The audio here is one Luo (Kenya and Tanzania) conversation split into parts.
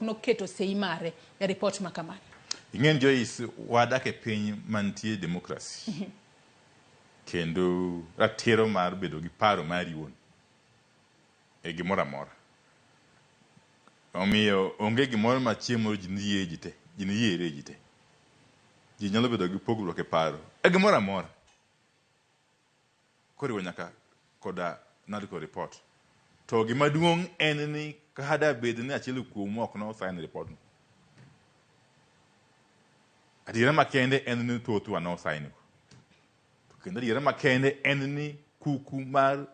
Noketo sei mare e ripot ma kamano. Ing'eni Joyce, wadak e piny mantie democracy kendo ratiro mar bedo gi paro mari iwuon e gimoro amora. Omiyo onge gimoro ma chieng' moro ji niyie ji te, ji niyiere ji te. Ji nyalo bedo gi pogruok e paro e gimoro amora. Koriwo nyaka koda NADCO report. To gima duong' en ni kada bed ni achiel kuomwa ok no sign report no. Adiera makende en ni thothwa no sign go. To kendo adiera makende en ni kuku mar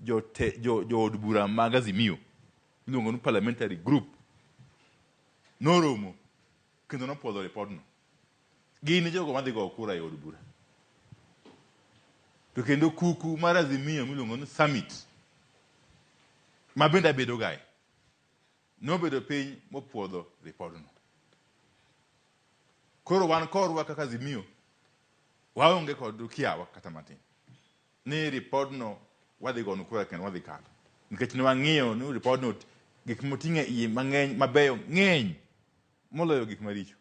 jote, jo, jood bura mag Azimio iluongo ni parliamentary group noromo kendo nopuodho ripodno. Gin e jogo madhi goyo kura e od bura. To kendo kuku mar Azimio miluongo ni Summit ma bende abedo gae nobedo piny mopuodho ripodno. Koro wan korwa kaka Azimio waonge kod kiawa kata matin ni ripodno wadhi gono kura kendo wadhi kalo nikech ne wang'iyo ni ripodno gik moting'o e iye mang'eny mabeyo ng'eny moloyo gik maricho.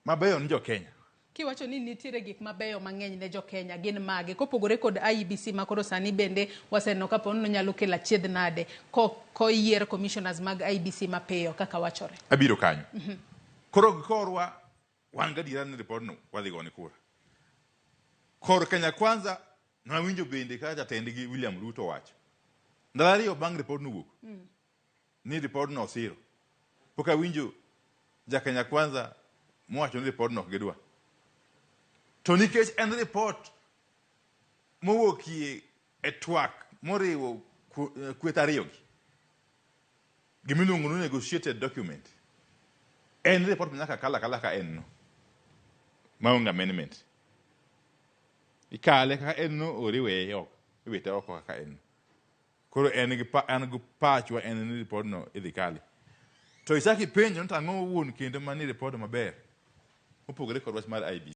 Mabeyo ni jo-Kenya. Kiwacho ni nitiere gik mabeyo mang'eny ne jo-Kenya, gin mage? Kopogore kod IEBC ma koro sani bende waseneno kapo ni onyalo kelo achiedh nade koyier commissioners mag IEBC mapiyo kaka wachore. Abiro kanyo. Koro korwa wan gadiera ni ripodno wadhi gone kura. Kor Kenya Kwanza nawinjo bende ka jatendgi William Ruto wacho. Ndalo ariyo bang' ripodno wuok. Ni ripodno osiro. Pok awinjo ja Kenya Kwanza mowacho ni ripodno ok gidwa. To nikech en ripot mowuokie e twak moriwo kweth ariyogi, gimiluongo ni negotiated document, en ripot ma nyaka kal akala ka en no, maonge amendment. Ikale kaka en no or iweye oko, iwite oko kaka en no. Koro en gi pa, an gi pachwa en ni ripodno idhi kali. To ichak ipenjo ni to ang'o wuon kendo manie ripod maber mopogore kod wach mar IEBC.